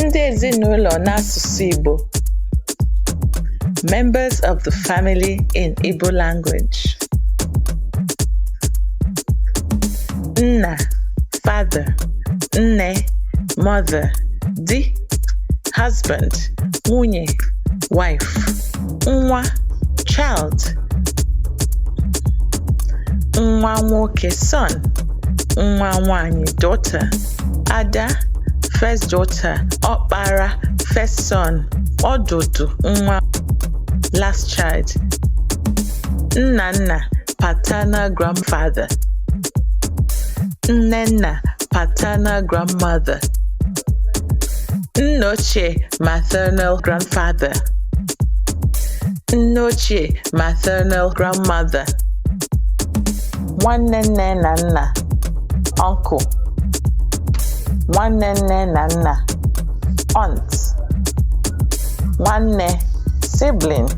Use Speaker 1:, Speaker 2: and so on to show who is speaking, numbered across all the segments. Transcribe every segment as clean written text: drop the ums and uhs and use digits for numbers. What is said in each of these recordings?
Speaker 1: Ndị ezinụlọ n'asụsụ Igbo. Members of the family in Igbo language. Nna, father, nne, mother, di, husband, nwunye, wife, nwa, child, nwa nwoke, son, nwa nwanyị, daughter, ada, first daughter, ọkpara, first son, ọdụdụ nwa, last child, nna nna, paternal grandfather, nne nna, paternal grandmother, nna ochie, maternal grandfather, nne ochie, maternal grandmother, nwanne nne na nna, uncle, nwanne nne na nna, aunt, nwanne, sibling,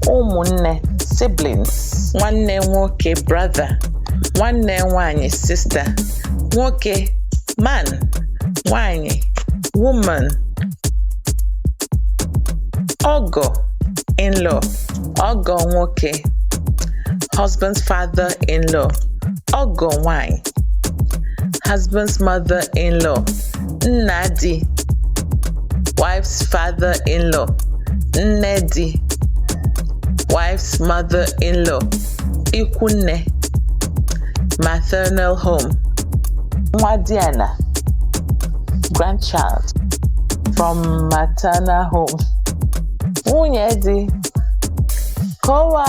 Speaker 1: ụmụnne, siblings, nwanne nwoke, brother, nwanne nwanyị, sister, nwoke, man, nwanyị, woman, ọgọ, in-law, ọgọ nwoke, husband's father-in-law, ọgọ nwanyị, husband's mother-in-law, nna di, wife's father-in-law, nne di, wife's mother-in-law, ikwu nne, maternal home, nwa diana, grandchild from maternal home, nwunye di, kowa.